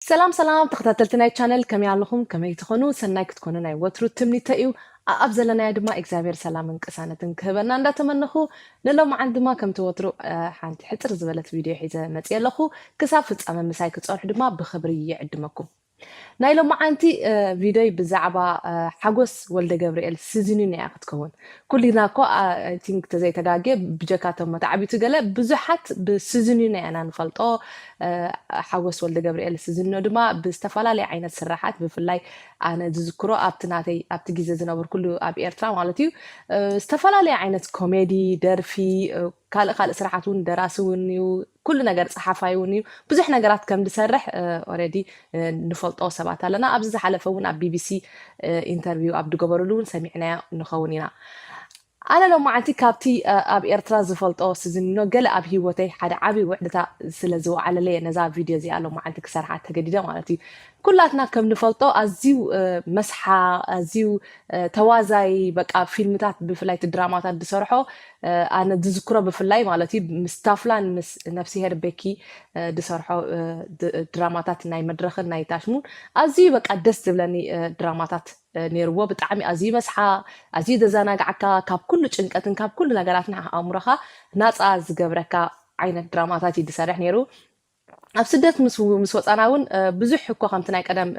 ሰላም ሰላም ተኸታተልቲ ናይ ቻነል፣ ከመይ ኣለኹም? ከመይ ትኾኑ? ሰናይ ክትኮኑ ናይ ወትሩ ትምኒተ እዩ። ኣኣብ ዘለናዮ ድማ እግዚኣብሔር ሰላምን ቅሳነትን ክህበና እንዳተመነኹ፣ ንሎምዓንቲ ድማ ከምቲ ወትሩ ሓንቲ ሕፅር ዝበለት ቪድዮ ሒዘ መፅየ ኣለኹ። ክሳብ ፍፃመ ምሳይ ክፀንሑ ድማ ብኽብሪ ይዕድመኩም። ናይ ሎምዓንቲ ቪድዮይ ብዛዕባ ሓጎስ ወልደ ገብርኤል ስዚኒኖ እያ ክትከውን። ኩልና እኮ ቲንክ ተዘይተጋጌ ብጀካቶም መተዓቢቱ ገለ ብዙሓት ብስዚኒኖ ኢና ንፈልጦ። ሓጎስ ወልደ ገብርኤል ስዚኒኖ ድማ ብዝተፈላለየ ዓይነት ስራሓት፣ ብፍላይ ኣነ ዝዝክሮ ኣብቲ ናተይ ኣብቲ ግዜ ዝነበርኩሉ ኣብ ኤርትራ ማለት እዩ፣ ዝተፈላለየ ዓይነት ኮሜዲ፣ ደርፊ፣ ካልእ ካልእ ስራሓት እውን፣ ደራሲ እውን እዩ፣ ኩሉ ነገር ጸሓፋይ እውን እዩ። ብዙሕ ነገራት ከም ዝሰርሕ ኦረዲ ንፈልጦ ሰባት ኣለና። ኣብዚ ዝሓለፈ እውን ኣብ ቢቢሲ ኢንተርቪው ኣብ ዝገበሩሉ እውን ሰሚዕናዮ ንኸውን ኢና። ኣነ ሎማዓንቲ ካብቲ ኣብ ኤርትራ ዝፈልጦ ስዚኒኖ ገለ ኣብ ህይወተይ ሓደ ዓብዪ ውዕልታ ስለ ዝወዓለለየ ነዛ ቪድዮ እዚኣ ሎማዓንቲ ክሰርሓ ተገዲደ ማለት እዩ። ኩላትና ከም ንፈልጦ ኣዝዩ መስሓ፣ ኣዝዩ ተዋዛይ፣ በቃ ፊልምታት ብፍላይ እቲ ድራማታት ዝሰርሖ ኣነ ዝዝክሮ ብፍላይ ማለት እዩ ምስ ታፍላን ምስ ነፍስሄር ቤኪ ዝሰርሖ ድራማታት ናይ መድረኽን ናይ ታሽሙን ኣዝዩ በቃ ደስ ዝብለኒ ድራማታት ነይርዎ። ብጣዕሚ ኣዝዩ መስሓ፣ ኣዝዩ ዘዘናግዓካ፣ ካብ ኩሉ ጭንቀትን ካብ ኩሉ ነገራትን ኣእምሮኻ ናፃ ዝገብረካ ዓይነት ድራማታት እዩ ዝሰርሕ ነይሩ። ኣብ ስደት ምስ ወፃና እውን ብዙሕ እኮ ከምቲ ናይ ቀደም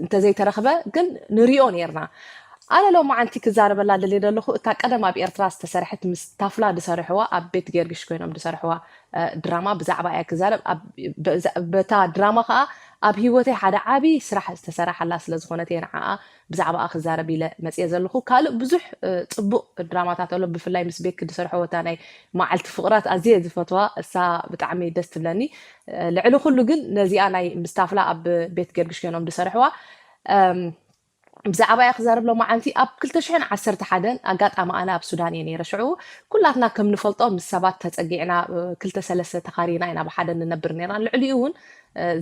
እንተዘይተረኽበ ግን ንሪኦ ነርና። ኣነ ሎማዓንቲ ክዛረበላ ደልየ ዘለኹ እታ ቀደም ኣብ ኤርትራ ዝተሰርሐት ምስ ታፍላ ዝሰርሕዋ ኣብ ቤት ጌርግሽ ኮይኖም ዝሰርሕዋ ድራማ ብዛዕባ እያ ክዛረብ። በታ ድራማ ከዓ ኣብ ህይወተይ ሓደ ዓብዪ ስራሕ ዝተሰራሓላ ስለ ዝኾነት እየ ንዓኣ ብዛዕባኣ ክዛረብ ኢለ መፅየ ዘለኹ። ካልእ ብዙሕ ፅቡቕ ድራማታት ኣሎ፣ ብፍላይ ምስ ቤኪ ዝሰርሕዎ እታ ናይ መዓልቲ ፍቕራት ኣዝየ ዝፈትዋ፣ እሳ ብጣዕሚ ደስ ትብለኒ። ልዕሊ ኩሉ ግን ነዚኣ ናይ ምስ ታፍላ ኣብ ቤት ገርግሽ ኮይኖም ዝሰርሕዋ ብዛዕባ እያ ክዛረብ ሎማዓንቲ። ኣብ ክልተ ሽሕን ዓሰርተ ሓደን ኣጋጣሚ ኣነ ኣብ ሱዳን እየ ነይረ። ሽዑ ኩላትና ከም ንፈልጦ ምስ ሰባት ተፀጊዕና ክልተ ሰለስተ ተኻሪና ኢና ብሓደ ንነብር ነርና። ልዕሊኡ እውን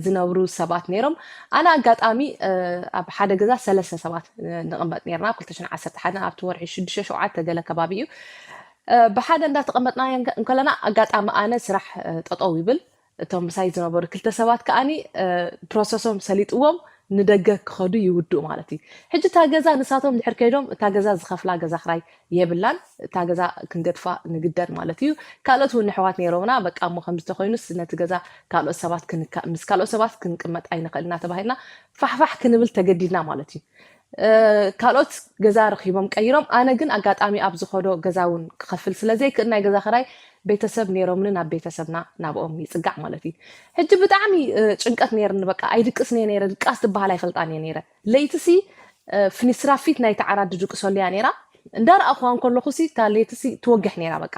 ዝነብሩ ሰባት ነይሮም። ኣነ ኣጋጣሚ ኣብ ሓደ ገዛ ሰለስተ ሰባት ንቕመጥ ነርና። ክልተ ሽሕን ዓሰርተ ሓደን ኣብቲ ወርሒ ሽዱሽተ ሸውዓተ ገለ ከባቢ እዩ። ብሓደ እንዳተቐመጥና እንከለና ኣጋጣሚ ኣነ ስራሕ ጠጠው ይብል፣ እቶም ምሳይ ዝነበሩ ክልተ ሰባት ከዓኒ ፕሮሰሶም ሰሊጥዎም ንደገ ክኸዱ ይውድኡ ማለት እዩ። ሕጂ እታ ገዛ ንሳቶም ድሕር ከይዶም እታ ገዛ ዝኸፍላ ገዛ ክራይ የብላን፣ እታ ገዛ ክንገድፋ ንግደድ ማለት እዩ። ካልኦት እውን ኣሕዋት ነይሮምና፣ በቃ እሞ ከምዚ ተኮይኑስ ነቲ ገዛ ካልኦት ሰባት ምስ ካልኦት ሰባት ክንቅመጥ ኣይንኽእል እናተባሂልና ፋሕፋሕ ክንብል ተገዲድና ማለት እዩ። ካልኦት ገዛ ረኺቦም ቀይሮም፣ ኣነ ግን ኣጋጣሚ ኣብ ዝኸዶ ገዛ እውን ክኸፍል ስለ ዘይክእል ናይ ገዛ ክራይ ቤተሰብ ነይሮምኒ ናብ ቤተሰብና ናብኦም ይፅጋዕ ማለት እዩ። ሕጂ ብጣዕሚ ጭንቀት ነይርኒ፣ በቃ ኣይድቅስን እየ ነይረ፣ ድቃስ ትበሃል ኣይፈልጣን እየ ነይረ። ለይትሲ ፍኒስራፊት ናይ ተዓራዲ ድቅሰሉ እያ ነይራ። እንዳረኣኹዋ እንከለኹ ሲ እታ ለይትሲ ትወግሕ ነይራ። በቃ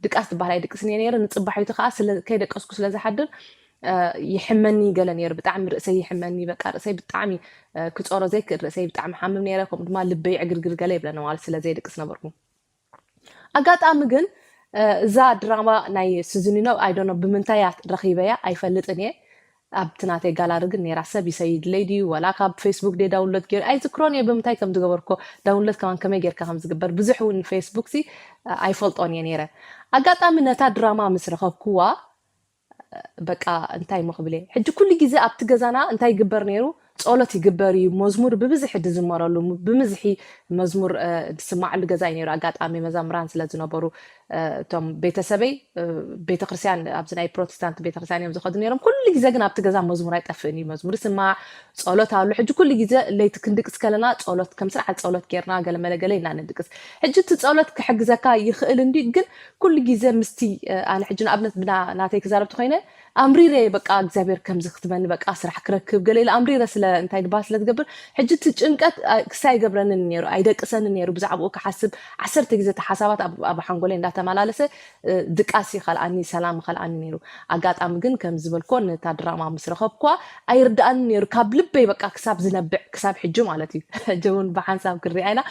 ድቃስ ትበሃል ኣይድቅስን እየ ነይረ። ንፅባሒቱ ከዓ ከይደቀስኩ ስለ ዝሓድር ይሕመኒ ገለ ነይሩ፣ ብጣዕሚ ርእሰይ ይሕመኒ። በቃ ርእሰይ ብጣዕሚ ክፀሮ ዘይክእል ርእሰይ ብጣዕሚ ሓምም ነይረ። ከምኡ ድማ ልበይ ዕግርግር ገለ ይብለኒ ማለት ስለ ዘይድቅስ ነበርኩ። ኣጋጣሚ ግን እዛ ድራማ ናይ ስዚኒኖ ኣይዶኖ ብምንታይ እያ ረኺበያ ኣይፈልጥን እየ። ኣብቲ ናተይ ጋላሪ ግን ነይራ። ሰብ ይሰይድለይ ድዩ ወላ ካብ ፌስቡክ ድየ ዳውንሎድ ገይረ ኣይዝክሮን እየ ብምንታይ ከም ዝገበርኮ፣ ዳውንሎድ ከማን ከመይ ጌርካ ከም ዝግበር ብዙሕ እውን ፌስቡክ ሲ ኣይፈልጦን እየ ነይረ። ኣጋጣሚ ነታ ድራማ ምስ ረኸብኩዋ በቃ እንታይ ሞ ክብል እየ ሕጂ፣ ኩሉ ግዜ ኣብቲ ገዛና እንታይ ይግበር ነይሩ? ጸሎት ይግበር እዩ፣ መዝሙር ብብዝሒ ዝዝመረሉ፣ ብብዝሒ መዝሙር ዝስማዓሉ ገዛ እዩ ነይሩ። ኣጋጣሚ መዘምራን ስለ ዝነበሩ እቶም ቤተሰበይ ቤተክርስትያን ኣብዚ ናይ ፕሮቴስታንት ቤተክርስትያን እዮም ዝኸዱ ነይሮም። ኩሉ ግዜ ግን ኣብቲ ገዛ መዝሙር ኣይጠፍእን እዩ፣ መዝሙር ይስማዕ፣ ጸሎት ኣሎ። ሕጂ ኩሉ ግዜ ለይቲ ክንድቅስ ከለና ጸሎት ከም ስርዓት ጸሎት ጌርና ገለ መለ ገለ ኢና ንድቅስ። ሕጂ እቲ ጸሎት ክሕግዘካ ይኽእል እንዲ ግን ኩሉ ግዜ ምስቲ ኣነ ሕጂ ንኣብነት ብና ናተይ ክዛረብ ተኮይነ ኣምሪረ በቃ እግዚኣብሔር ከምዚ ክትበኒ በቃ ስራሕ ክረክብ ገለ ኢለ ኣምሪረ ስለ እንታይ ድባ ስለ ትገብር ሕጂ እቲ ጭንቀት ክሳይ ገብረንን ነይሩ ኣይደቅሰንን ነይሩ ብዛዕባኡ ክሓስብ ዓሰርተ ግዜ ተሓሳባት ኣብ ሓንጎለይ እንዳተመላለሰ ድቃስ ይኸልኣኒ ሰላም ይኸልኣኒ ነይሩ። ኣጋጣሚ ግን ከም ዝበልኮ ነታ ድራማ ምስ ረኸብኳ ኣይርድኣኒ ነይሩ ካብ ልበይ በቃ ክሳብ ዝነብዕ ክሳብ ሕጂ ማለት እዩ። ሕጂ እውን ብሓንሳብ ክንሪኣ ኢና።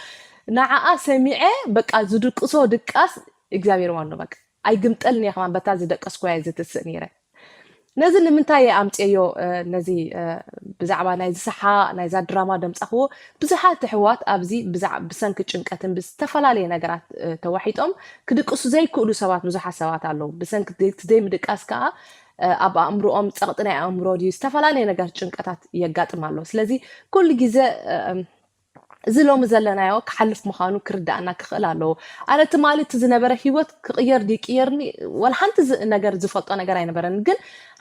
ንዓኣ ሰሚዐ በቃ ዝድቅሶ ድቃስ እግዚኣብሔር ዋኖ በቃ ኣይግምጠልን እየ ከማን በታ ዝደቀስኩ እየ ዝትስእ ነይረ። ነዚ ንምንታይ እየ ኣምፅዮ ነዚ ብዛዕባ ናይ ዝሰሓ ናይዛ ድራማ ደምፃኽዎ? ብዙሓት ኣሕዋት ኣብዚ ብሰንኪ ጭንቀትን ብዝተፈላለየ ነገራት ተዋሒጦም ክድቅሱ ዘይክእሉ ሰባት ብዙሓት ሰባት ኣለዉ። ብሰንኪ ዘይምድቃስ ከዓ ኣብ ኣእምሮኦም ጸቕጢ ናይ ኣእምሮ ድዩ ዝተፈላለየ ነገር ጭንቀታት የጋጥም ኣሎ። ስለዚ ኩሉ ግዜ እዚ ሎሚ ዘለናዮ ክሓልፍ ምዃኑ ክርዳእና ክኽእል ኣለዎ። ኣነ ትማሊ እቲ ዝነበረ ህይወት ክቕየር ድዩ ቅየርኒ ወላ ሓንቲ ነገር ዝፈልጦ ነገር ኣይነበረን። ግን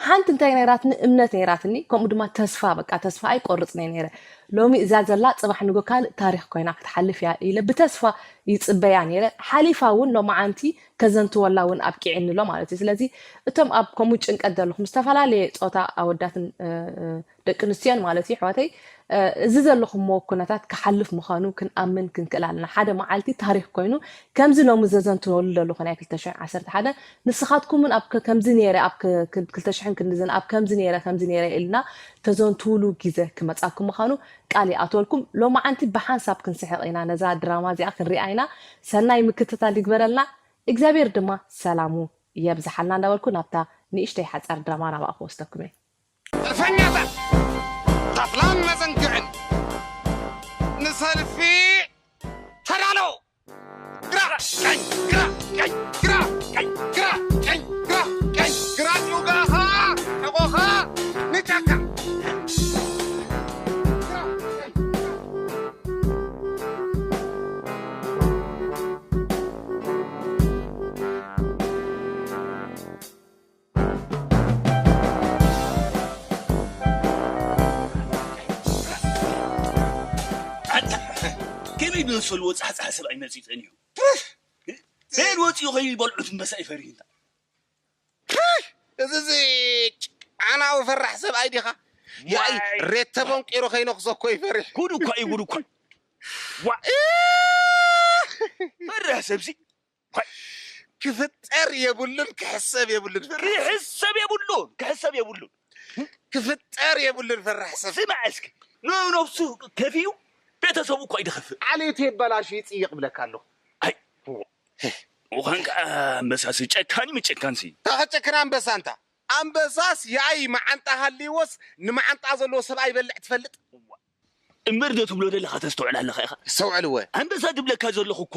ሓንቲ እንታይ ነይራትኒ እምነት ነይራትኒ፣ ከምኡ ድማ ተስፋ፣ በቃ ተስፋ ኣይቆርጽን እየ ነይረ። ሎሚ እዛ ዘላ ጽባሕ ንጎ ካልእ ታሪኽ ኮይና ክትሓልፍ እያ ኢለ ብተስፋ ይጽበያ ነይረ። ሓሊፋ እውን ሎማዓንቲ ከዘንትወላ እውን ኣብቂዕኒ ኣሎ ማለት እዩ። ስለዚ እቶም ኣብ ከምኡ ጭንቀት ዘለኹም ዝተፈላለየ ጾታ ኣወዳትን ደቂ ኣንስትዮን ማለት እዩ ኣሕዋተይ፣ እዚ ዘለኹምዎ ኩነታት ክሓልፍ ምዃኑ ክንኣምን ክንክእል ኣለና። ሓደ መዓልቲ ታሪኽ ኮይኑ ከምዚ ሎሚ ዘዘንትወሉ ዘለኹ ናይ ክልተ ሽሕን ዓሰርተ ሓደ ንስኻትኩም እውን ኣብ ከምዚ ነይረ ኣብ ክልተ ሽሕን ክንድዝን ኣብ ከምዚ ነይረ ከምዚ ነይረ ኢልና ተዘንትውሉ ግዜ ክመፃኩም ምዃኑ ቃል ይኣትወልኩም። ሎማዓንቲ ብሓንሳብ ክንስሕቕ ኢና፣ ነዛ ድራማ እዚኣ ክንሪኣ ኢና። ሰናይ ምክትታል ይግበረልና፣ እግዚኣብሔር ድማ ሰላሙ የብዝሓልና እንዳበልኩ ናብታ ንእሽተይ ሓፃር ድራማ ናብኣ ክወስደኩም እየ። ሰልፈኛታት ታፍላን መዘንግዕን ንሰልፊ ተዳለዉ። ግራ ቀኝ ግራ ቀኝ ግራ ቀኝ ግራ ቀኝ ግራ ቀኝ ግራ ጭውጋኻ ሕቆኻ ንጫካ ኣታ ከመይ ብዝፈልዎ ፃሕፃሕ ሰብኣይ መፂፀን እዩ በል ወፂኡ ከይበልዑ ትንበሳ ይፈርህ እንታ እዚ እዚ ጫናዊ ፈራሕ ሰብኣይ ዲኻ ያይ ሬት ተበንቂሩ ከይነኽሰኮ ይፈርሕ ጉድ እኳ እዩ ጉድ እኳ ዋ ፈርህ ሰብሲ ክፍጠር የብሉን ክሕሰብ የብሉን ፈርህ ክሕሰብ የብሉን ክሕሰብ የብሉን ክፍጠር የብሉን ፈራሕ ሰብ ስማዕ እስኪ ንነብሱ ከፊዩ ቤተሰቡ እኳ ይደኸፍእ ዓሌቱ የበላሹ ይፅይቕ ብለካ ኣለኹ ኣይ ምዃን ከዓ ኣንበሳሲ ጨካን እዩ ምጭካንሲ ተኸጨክን ኣንበሳ እንታ ኣንበሳስ ያይ መዓንጣ ሃልይዎስ ንመዓንጣ ዘለዎ ሰብኣይ ይበልዕ ትፈልጥ እምበር ዶ ትብሎ ዘለኻ ተስተውዕል ኣለኻ ኢኻ ኣስተውዕልወ ኣንበሳ ትብለካ ዘለኹ እኮ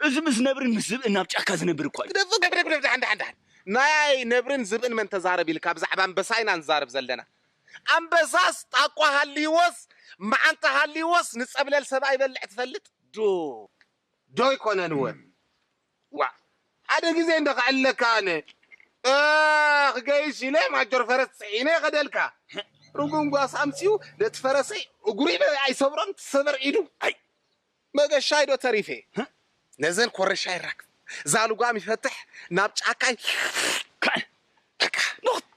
እዚ ምስ ነብርን ምስ ዝብእን ናብ ጫካ ዝነብር እኳ እዩ ግደፍ ግደፍ ግደፍ ግደፍ ድሓን ድሓን ድሓን ናይ ነብርን ዝብእን መን ተዛረብ ኢልካ ብዛዕባ ኣንበሳ ኢና ንዛረብ ዘለና ኣንበሳስ ጣቋ ሃልይዎስ መዓንጣ ሃልይዎስ ንፀብለል ሰብኣይ ይበልዕ ትፈልጥ ዶ ዶ ኣይኮነን እወ ዋ ሓደ ግዜ እንደ ክዕለካ ኣነ ክገይሽ ኢለ ማጆር ፈረስ ፅዒነ ይኸደልካ ርጉም ጓስ ኣምፅኡ ነቲ ፈረሰይ እግሩ ኣይሰብሮን ትሰበር ኢዱ ኣይ መገሻይ ዶ ተሪፈ ነዘን ኮረሻ ይራክብ እዛ ልጓም ይፈትሕ ናብ ጫካይ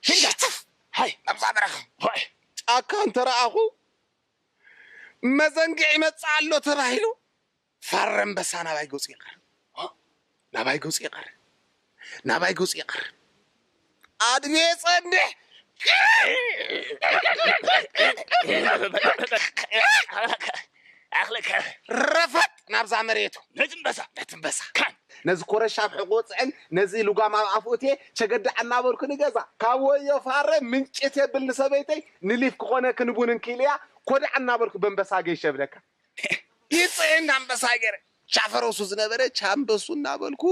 ሽትፍ ኣብዛ በረኻ ጫካ እንተረኣኹ መዘንግዕ ይመፅእ ኣሎ ተባሂሉ ፋረ ኣንበሳ ናባይ ገፁ ይቐርብ ናባይ ገፁ ይቐርብ ናባይ ገፁ ይቐርብ ኣድቤ ፀንሕ ኣኽለካ ረፈጥ ናብዛ መሬቱ ነቲ እምበሳ ነቲ እምበሳ ነዚ ኮረሻ ኣብ ሕቆ ፅዕን ነዚ ልጓም ኣብ ኣፍኡ እትየ ቸገዳዕ እናበልኩ ንገዛ ካብ ወዮ ፋረ ምንጭት የብል ንሰበይተይ ንሊፍ ክኾነ ክንቡን እንክኢልያ ኮዳዕ እናበልኩ በንበሳ ገይሸ ብለካ ይፅዕን ኣንበሳ ገይረ ቻፈረሱ ዝነበረ ቻምበሱ እናበልኩ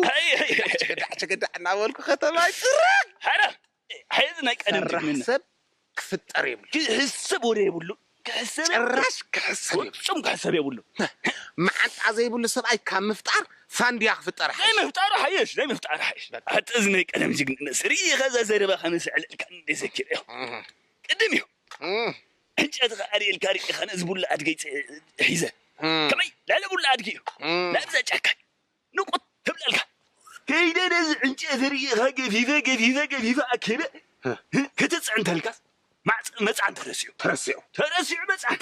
ቸገዳዕ ቸገዳዕ እናበልኩ ከተማ ይፅረግ ሕዚ ናይ ቀደም ጅግንነት ሰብ ክፍጠር የብሉ ክሕሰብ ወደ የብሉ ክሕሰብ ጭራሽ ክሕሰብ የብሉ ፍጹም ክሕሰብ የብሉ መዓንጣ ዘይብሉ ሰብኣይ ካብ ምፍጣር ፋንድያ ክፍጠር ናይ ምፍጣሩ ሓየሽ ናይ ምፍጣሩ ሓየሽ ኣቲ እዚ ናይ ቀደም ጅግንነት ርኢ ከዛ ዘረባ ከነስዕልልካ እንደ ዘኪር እዮ ቅድም እዩ ዕንጨቲ ከኣ ሪእልካ ሪኢኻ ነዚ ቡላ ኣድገይ ሒዘ ከመይ ልዕሊ ቡላ ኣድጊ እዩ ናብዛ ጫካ ንቁት ትብለልካ ከይደ ነዚ ዕንጨቲ ርኢኻ ገፊፈ ገፊፈ ገፊፈ ኣኪበ ክትፅዕንተልካስ መፅዓን ተረሲዑ ተረሲዑ ተረሲዑ መፅዓን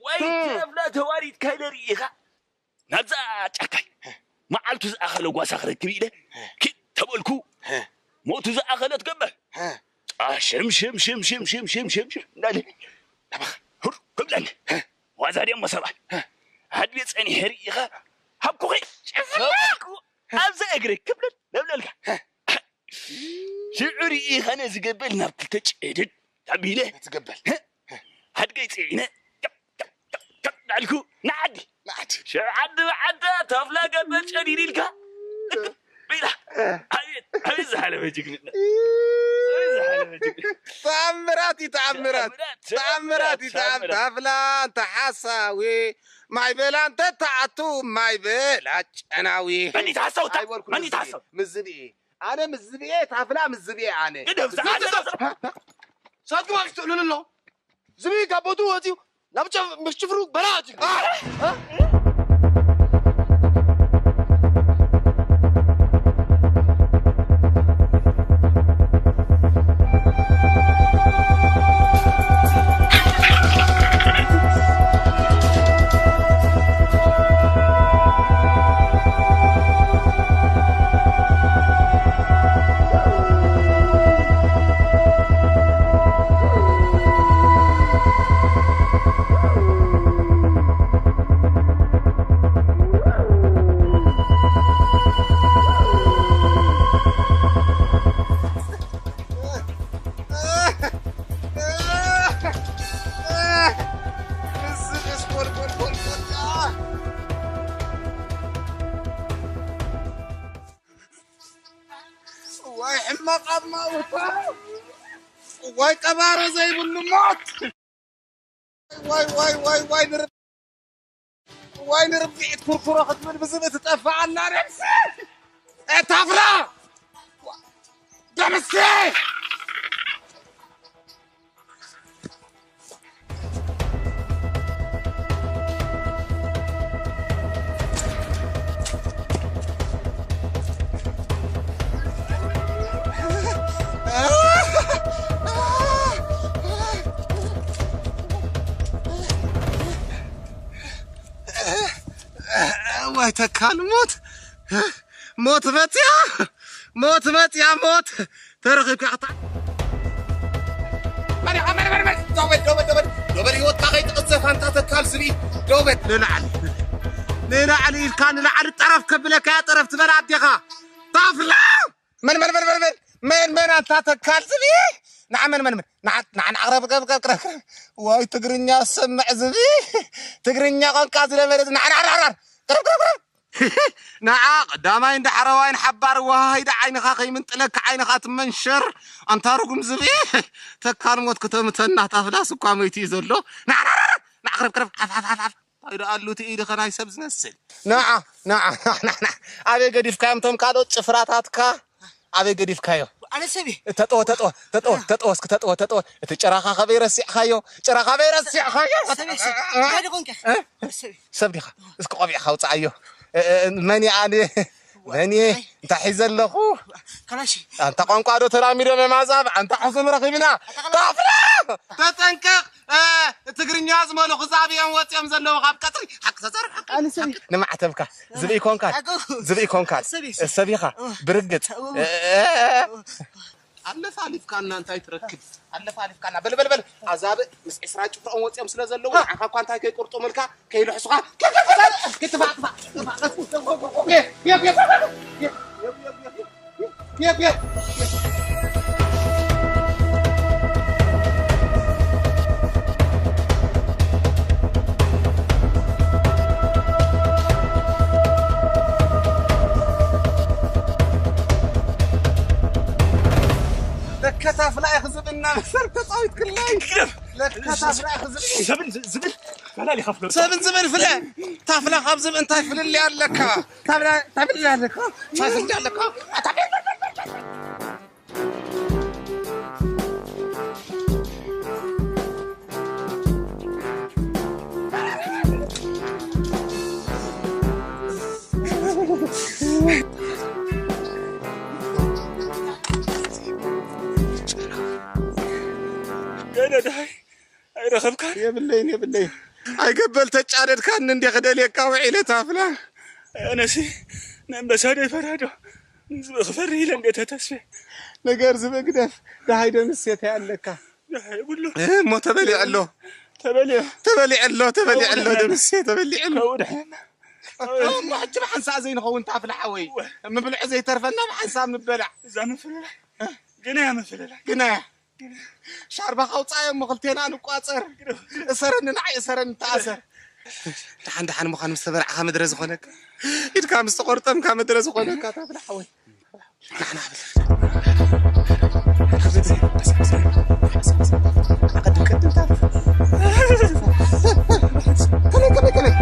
ወይ ተፍላ ተዋሪድካ ኢለ ርኢኻ ናብዛ ጫካይ መዓልቱ ዝኣኸለ ጓሳ ክረክብ ኢለ ኪድ ተበልኩ ሞቱ ዝኣኸለት ገበል ሽም ሽም ሽም ሽም ሽም ሽም ሽም ሽም እንዳለ ናባኻ ሁር ክብለኒ ዋዛ ድሞ ሰብኣይ ሃድቤ ፀኒሐ ርኢኻ ሃብኩኺ ሸፈኩ ኣብዛ እግሪ ክብለል ለብለልካ ሽዑ ርኢኻ ነዚ ገበል ናብ ክልተ ጨድድ ኣቢለ ትገበል ኣድገይ ፅዒነ ዳልኩ ንዓዲ ንዓዲ ሽዑ ዓዲ ብዓዳ ታፍላ ገበል ጨዲድ ኢልካ ኢላ ኣቤት ኣቤት ዝሓለፈ ጅግንነት ኣቤት ዝሓለፈ ተኣምራት እዩ፣ ተኣምራት። ተኣምራት እዩ፣ ተኣምራት። ታፍላ እንተ ሓሳዊ፣ ማይ በላ እንተ ተኣቱ፣ ማይ በላ ጨናዊ። መን እዩ ተሓሳዊ? ኣይበልኩ መን እዩ ተሓሳዊ? ምስ ዝብኢ። ኣነ ምስ ዝብኢ፣ ታፍላ ምስ ዝብኢ ኣነ። ግደፍ፣ ምስ ዝብኢ። ዝብኢ። ሳቱ ማክስ ትእሉሉ ኣሎ። ዝብኢ ካብ ቦትኡ ወፂኡ ናብ ጨ-፣ ምስ ጭፍሩ በላ ኣትዩ። ዋይ ሕማቕ ኣማውታ፣ ዋይ ቀባሪ ዘይብሉ ሞት። ዋይ፣ ዋይ፣ ዋይ፣ ዋይ፣ ንር-፣ ዋይ፣ ንርብዒት ኩርኩሮ ክትብል ብዝብል ትጠፍእ ኣላ ነብሲ። እታ ፍራ! ደምሴ! እዋይ ተካል ሞት፣ ሞት መጽያ፣ ሞት መጽያ፣ ሞት ተረኺብካ ክታ-፣ መን ኢኻ? መን፣ መን፣ መን? ዶበል፣ ዶበል፣ ዶበል፣ ዶበል ህይወትካ ከይትቕዘፍ ኣንታ ተካል ዝብኢ፣ ዶበል። ንላዕሊ፣ ንላዕሊ ኢልካ ንላዕሊ ጠረፍ ከብለካ እያ፣ ጠረፍ ትበል ኣዴኻ። ታፍላ! መን፣ መን፣ መን፣ መን፣ መን፣ መን፣ መን ኣንታ ተካል ዝብኢ? ንዓ መን፣ መን፣ መን? ንዓ፣ ንዓ፣ ንዓ፣ ቅረብ፣ ቅረብ፣ ቅረብ፣ ቅረብ፣ ቅረብ። ዋይ ትግርኛ ሰምዕ ዝብኢ። ትግርኛ ቋንቋ ዝለመደ ዝብኢ። ንዓ፣ ንዓ፣ ንዓ፣ ንዓ። ቅርብ፣ ቅርብ፣ ቅርብ። ንዓ ቀዳማይን ዳሕረዋይን ሓባር ወሃሂዳ ዓይንኻ ከይምንጥለካ ዓይንኻ ትመንሸር። ኣንታ ርጉም ዝብኢ። ተካል ሞት ክተምተና ታፍላስ እኳ መይቱ እዩ ዘሎ። ንዓ፣ ንዓ፣ ንዓ፣ ንዓ፣ ቅረብ፣ ቅረብ፣ ሓፍ፣ ሓፍ፣ ሓፍ፣ ሓፍ። እንታይ ደኣ ኣሉ እቲ ኢድኸ ናይ ሰብ ዝመስል? ንዓ፣ ንዓ፣ ንዓ፣ ንዓ፣ ንዓ። ኣበይ ገዲፍካዮም እቶም ካልኦት ጭፍራታትካ? ኣበይ ገዲፍካዮ? ኣነ ሰብየ። ተጠወ፣ ተጠወ፣ ተጠወ፣ ተጠወ፣ እስኪ ተጠወ፣ ተጠወ። እቲ ጭራኻ ከበይ ረሲዕኻዮ? ጭራ ከበይ ረሲዕኻዮ? ሰብየ፣ ሰብ። እንታይ ደኾንከ? እ? ሰብየ። ሰብ ዲኻ? እስኪ ቆቢዕኻ ኣውፅኣዮ። እ፣ እ፣ መን እየ ኣነ? መን እየ? ኣይ። እንታይ ሒዘ ኣለኹ? ካላሽ። ኣንታ ቋንቋ ዶ ተላሚዶም እዮም ኣዛብእ? ኣንታ ሕሱም ረኺብና። ኣታ ካላሽ። ታፍላ! ተጠንቀቕ! እ፣ ትግርኛ ዝመሉ ክዛብዮም ወፂኦም ዘለዉ ካብ ቀፅሪ። ሓቂ ተዛረብ፣ ሓቂ። ኣነ ሰብ። ሓቂ። ንማዕተብካ። ዝብኢ ኮንካ። ሓቂ። ዝብኢ ኮንካ። ሰብ እዩ። ሰብ ኢኻ። እ። ብርግፅ። እ። እ፣ እ፣ እ። ኣለፋሊፍካና እንታይ ትረክብ? ኣለፋሊፍካና። በል፣ በል፣ በል። ኣዛብእ ምስ ዕስራ ጭፍርኦም ወፂኦም ስለ ዘለዉ፣ ንዓኻ እኳ እንታይ ከይቆርጦምልካ፣ ከይልሕሱኻ፣ ክትፋእ፣ ክትፋእ፣ ክትፋእ። ለከ ታፍላ ኢኺ ዝብል እናመሰልካ ተጻዊትክለይ። ግደፍ። ለከ ታፍላ ኢኺ ዝብል። ሰብን ዝ-፣ ዝብል ፈላል ይኸፍሎ። ሰብን ዝብል ፍለ። ታፍላ ካብ ዝብል እንታይ ፍልልይ ኣለካ? ታፍላ፣ ታፍላ ኣለካ? ፋፍልልይ ኣለካ? ገለ ደሃይ ኣይረኸብካን? የብለይን፣ የብለይን። ኣይገበል ተጫደድካኒ እንዴ ክደልየካ ውዒለ ታፍላ። ኣነሲ ንኣንበሳ ዶ ይፈርሃ ዶ ንዝብኢ ክፈርህ ኢለ እንዴ ተተስፌ። ነገር ዝብኢ ግደፍ፣ ደሃይ ደምሴ እንታይ ኣለካ? ደሃይ የብሉ። እ፣ እሞ ተበሊዑ ኣሎ። ተበሊዑ። ተበሊዑ ኣሎ፣ ተበሊዑ ኣሎ፣ ተበሊዑ። ደምሴ ተበሊዑ ኣሎ። ካብኡ ድሕነና። እሞ ሕጂ ብሓንሳእ ዘይንኸውን ታፍላ ሓወይ። እወ። ምብልዑ ዘይተርፈና ብሓንሳእ ምበላዕ። እዛ ምፍልላይ። እ? ግናያ ምፍልላይ። ግናያ። ሻርባኻ ኣውጻዮ እሞ ክልቴና ንቋጸር። እሰረኒ ንዓይ እሰረኒ ተኣሰር። ደሓን ደሓን ምዃን ምስ ተበላዕኻ ምድረ ዝኾነካ። ኢድካ ምስ ተቖርጠምካ ምድረ ዝኾነካ ታፍላ ሓወይ። ንዓና በል። ኣቐድም፣ ቀድም፣ ታሪኽ። ከመይ፣ ከመይ፣ ከመይ?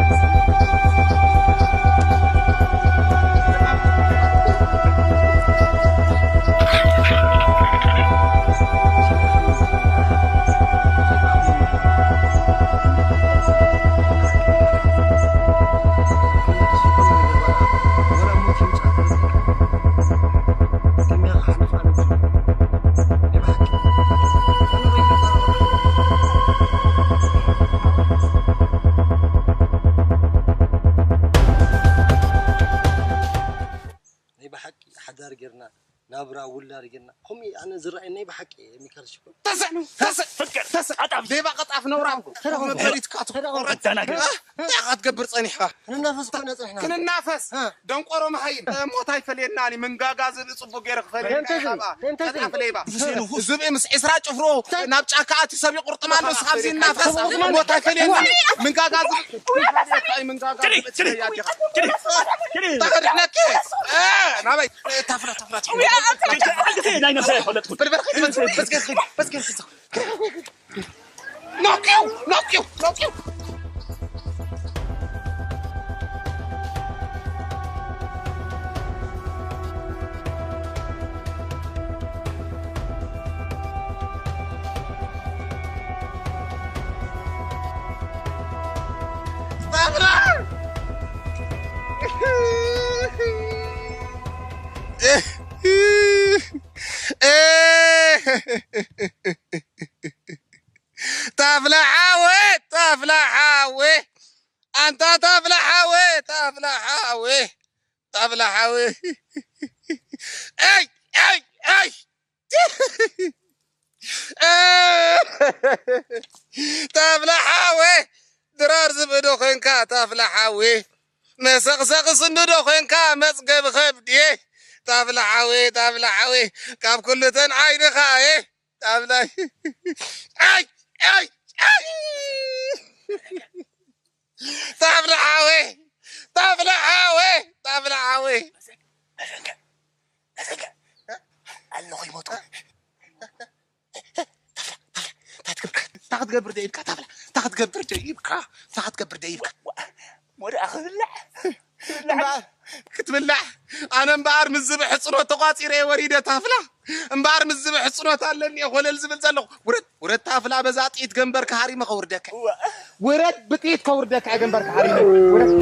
ናይ ብሓቂ ሓዳር ጌርና፣ ናብራ ውላድ ጌርና፣ ከምኡ ኣነ ዝረኣየኒ ናይ ብሓቂ ሚካል ሽኮር። ተስዕ፣ ተስዕ፣ ፍቅር፣ ተስዕ። ቀጣፍ። ሌባ ቀጣፍ ነውራም። ተረኸቡ። መበሪትካ ትቆረጥ። ተረኸቡ። ኣታናግር። እ? እንታይ ኢኻ ትገብር ጸኒሕካ? ክንናፈስ እኮ ኢና ጸኒሕና። ክንናፈስ። እ። ደንቆሮ መሃይም። ሞት ኣይፈለየና፣ ምንጋጋ ዝብል ጽቡቅ ገይረ ክፈልየና። እንታይ ዝብል? እንታይ ዝብል? ቀጣፍ ሌባ። ዝብኢ ምስ ዒስራ ጭፍሩ እንታይ? ናብ ጫካ ኣትዩ ሰብ ይቁርጥም ኣሎ፣ ንስኻ ኣብዚ እናፈስ ሞት ኣይፈለየና። ምንጋጋ ዝብል እንታይ ምንጋጋ ጭሪ፣ ዝብል ጭሪ፣ ጽበያ ዲኻ? ጭሪ፣ ጭሪ። ተኸድሕነኪ። እ፣ ናበይ? ታፍራ፣ ታፍራ፣ ታፍራ። ጭሪ፣ ጭሪ። ናይ ነብሰይ ኣይፈለጥኩን። በል፣ በል፣ ኸይድ፣ በል፣ በል፣ በል፣ ኸይድ፣ በል፣ ኸይድ፣ በል፣ ኸይድ። ኖኪው፣ ኖኪው፣ ኖኪው። ታፍላ ሓወይ፣ ታፍላ ሓወይ፣ ኣንታ ታፍላ ሓወይ፣ ታፍላ ሓወይ፣ ታፍላ ሓወይ። ኣይ፣ ኣይ፣ ኣይ። ታፍላ ሓወይ፣ ድራር ዝብኢ ዶ ኾንካ ታፍላ ሓወይ? መሰቕሰቒ ስንዲ ዶ ኾንካ መጽገቢ ኸብድየ? ታፍላ ሓወይ፣ ታፍላ ሓወይ፣ ካብ ኩልተን ዓይንኻ እየ። ታፍላይ። ኣይ፣ ኣይ፣ ኣይ። ታፍላ ሓወይ፣ ታፍላ ሓወይ፣ ታፍላ ሓወይ። መዘንግዕ፣ መዘንግዕ። ኣለኹ ይሞቱ። እንታይ ክትገብር ደይብካ? ታፍላ፣ እንታይ ክትገብር ደይብካ? እንታይ ክትገብር ደይብካ? ሞድኣ ክብላዕ። እምበኣር ክትብላዕ፣ ኣነ እምበኣር ምስ ዝብኢ ሕጽኖት ተቋጺረ እየ ወሪደ ታፍላ። እምበኣር ምስ ዝብኢ ሕጽኖት ኣለኒ እየ ኮለል ዝብል ዘለኹ። ውረድ፣ ውረድ ታፍላ፣ በዛ ጥይት ገንበርካ ሃሪመ ከውርደካ። እዋ። ውረድ፣ ብጥይት ከውርደካ እየ ገንበርካ ሃሪመ። ውረድ።